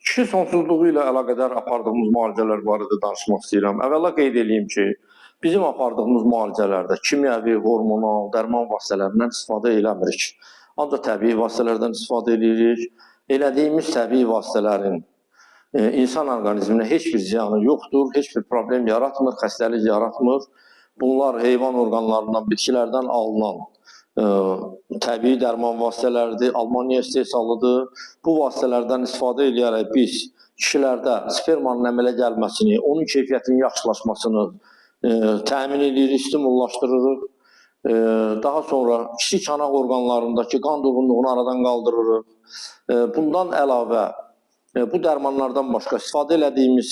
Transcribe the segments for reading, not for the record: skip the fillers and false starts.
Kişi sonsuzluğu ilə əlaqədar apardığımız müalicələr barədə danışmaq istəyirəm. Əvvəla qeyd eləyim ki, bizim apardığımız müalicələrdə kimyəvi, hormonal, dərman vasitələrindən istifadə eləmirik. Ancaq təbii vasitələrdən istifadə eləyirik. Elədiyimiz təbii vasitələrin insan orqanizminə heç bir ziyanı yoxdur, heç bir problem yaratmır, xəstəlik yaratmır. Bunlar heyvan orqanlarından, bitkilərdən alınan təbii dərman vasitələridir, Almaniya istehsalıdır. Bu vasitələrdən istifadə eləyərək biz kişilərdə spermanın əmələ gəlməsini, onun keyfiyyətinin yaxşılaşmasını təmin edirik, stimullaşdırırıq. Daha sonra kiçik çanaq orqanlarındakı qan durğunluğunu aradan qaldırırıq. Bundan əlavə bu dərmanlardan başqa istifadə elədiyimiz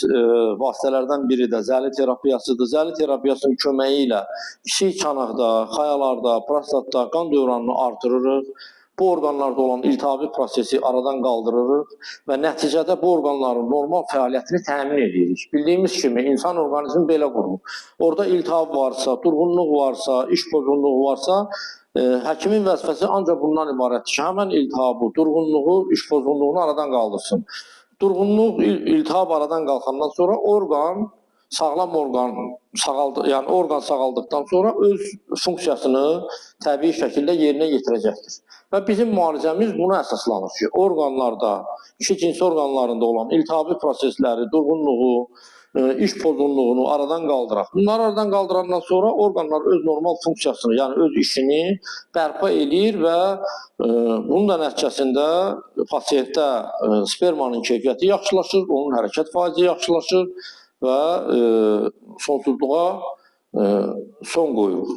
vasitələrdən biri də zəli terapiyasıdır. Zəli terapiyasının köməyi ilə kiçik çanaqda, xayalarda, prostatda qan dövranını artırırıq. Bu orqanlarda olan iltihabi prosesi aradan qaldırırıq və nəticədə bu orqanların normal fəaliyyətini təmin edirik. Bildiyimiz kimi insan orqanizmi belə qurulub. Orada iltihab varsa, durğunluq varsa, iş pozğunluğu varsa, həkimin vəzifəsi ancaq bundan ibarətdir ki, həmən iltihabı, durğunluğu, iş pozğunluğunu aradan qaldırsın. Durğunluq, iltihab aradan qalxandan sonra orqan sağlam orqan sağaldı, yəni orqan sağaldıqdan sonra öz funksiyasını təbii şəkildə yerinə yetirəcəkdir. Və bizim müalicəmiz buna əsaslanır ki, orqanlarda, kişi cinsi orqanlarında olan iltihabi prosesləri, durğunluğu, iş pozğunluğunu aradan qaldıraq. Bunları aradan qaldırandan sonra orqanlar öz normal funksiyasını, yəni öz işini bərpa eləyir və bunun da nəticəsində pasientdə spermanın keyfiyyəti yaxşılaşır, onun hərəkət faizi yaxşılaşır və sonsuzluğa son qoyuruq.